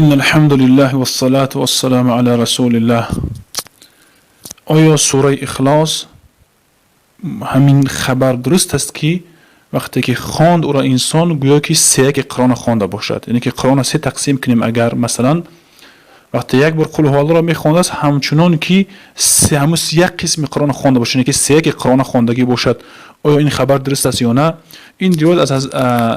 إن الحمد لله والصلاة والسلام على رسول الله. Оё сураи Ихлос ҳамин хабар дуруст аст, ки вақте ки хонд ӯро инсон, гӯё ки сеяки Қуръонро хонда бошад? Яъне ки Қуръонро се тақсим кунем агар, масалан, вақте як бор Қул ҳуаллоро мехондааст, ҳамчунон ки ҳамун як қисми Қуръонро хонда бошад, яъне ки сеяки Қуръонро хондагӣ бошад. Оё ин хабар дуруст аст ё на? Ин ривоят аз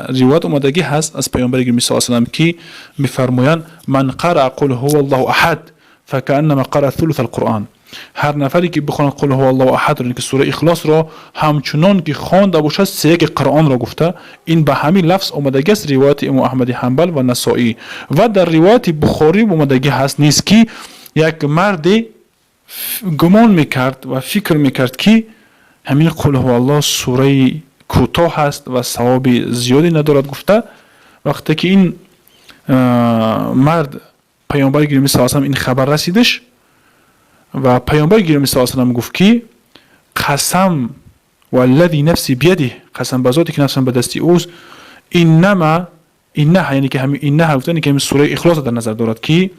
ривоят омадагӣ ҳаст аз паёмбари гиромӣ с салам, ки мефармоянд: من قرأ قل هو الله أحد فكأنما قرأ ثلث القرآن. Ҳар нафаре ки бихонад Қул ҳув Аллоҳу аҳадро, ки сураи Ихлосро, ҳамчунон ки хонда бошад сеяки Қуръонро, гуфта. Ин ба ҳамин лафз омадагӣ аст, ривояти имом Аҳмади Ҳанбал ва Насоӣ. Ва дар ривояти Бухорӣ омадагӣ ҳаст низ, ки як марде гумон мекард ва фикр мекард, ки ҳамин Қул ҳув Аллоҳ сураи кӯтоҳ ҳаст ва савоби зиёде надорад, гуфта. Вақте ки ин мард паёмбари гиромӣ с ин хабар расидаш ва паёмбари гиромӣ с салам гуфт, ки қасам والذي نفسي بيده, қасам ба зоте ки нафсам ба дасти ӯст, إنما إنها, яъне ки ҳамин إنها гуфта, ки ҳамин сураи Ихлос дар назар дорад, ки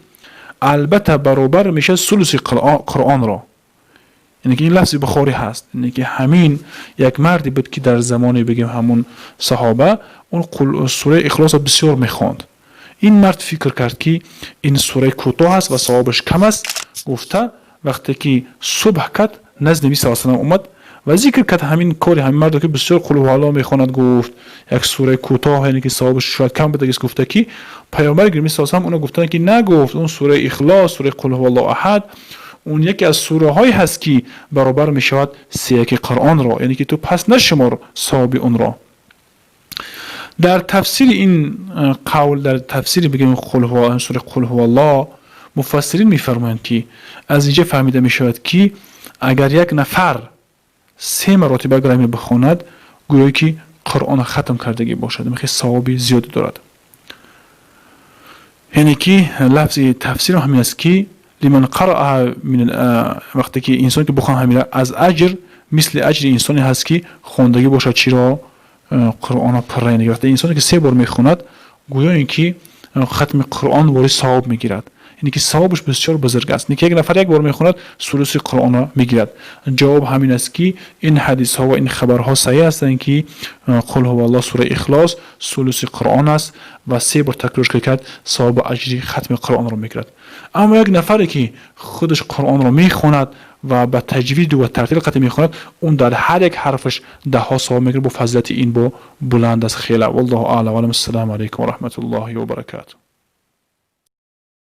албатта баробар мешавад сулуси Қуръонро. Яъне ки ин лафзи Бухорӣ ҳаст. Яъне ки ҳамин як марде буд, ки дар замоне, бигем, ҳамун саҳоба он сураи Ихлосро бисёр мехонд. Ин мард фикр кард, ки ин сураи кӯтоҳ аст ва савобаш кам аст, гуфта. Вақте ки субҳ кард, назди Наби с салам омад ва зикр кард ҳамин кори ҳамин мардо, ки бисёр Қулҳуалло мехонад, гуфт, як сураи кӯтоҳ, яъне ки савобаш шояд кам будагист, гуфта, ки паёмбари гиромӣ с салам уно гуфтанд, ки нагуфт, он сураи Ихлос, сураи Қулҳуалло аҳад, он яке аз сураҳое ҳаст, ки баробар мешавад сеяки Қуръонро, яъне ки ту пас нашумор савоби онро. Дар тафсири ин қавл, дар тафсири, бигем, сураи Қулҳуалло, муфассирин мефармоянд, ки аз инҷа фаҳмида мешавад, ки агар як нафар се маротиба агар ҳамин бихонад, гӯё ки Қуръонро хатм кардагӣ бошад, хеле савоби зиёде дорад. Яъне ки лафзи тафсирам ҳамин аст, ки لمن قرأها, вақте ки инсон ки бихон ҳамира, аз аҷр мисли аҷри инсоне ҳаст, ки хондагӣ бошад чиро? Қуръонро пурра. Яъне вақте инсоне ки се бор мехонад, гӯё ин ки хатми Қуръон вори савоб мегирад, яъне ки савобаш бисёр бузург аст. Ки як нафар як бор мехонад, сулуси Қуръонро мегирад. Ҷавоб ҳамин аст, ки ин ҳадисҳо ва ин хабарҳо саҳеҳ ҳастанд, ки Қул ҳуваллоҳ, сураи Ихлос, сулуси Қуръон аст ва се бор такрор кард, савоби аҷри хатми Қуръонро мегирад. Аммо як нафаре ки худаш Қуръонро мехонад ва ба таҷвиду ва тартил қатъи мехонад, он дар ҳар як ҳарфаш даҳҳо савоб мегирад. Бо фазилати ин бо буланд аст хела. والله أعلى وأعلم. السلام عليكم ورحمة الله وبركاته.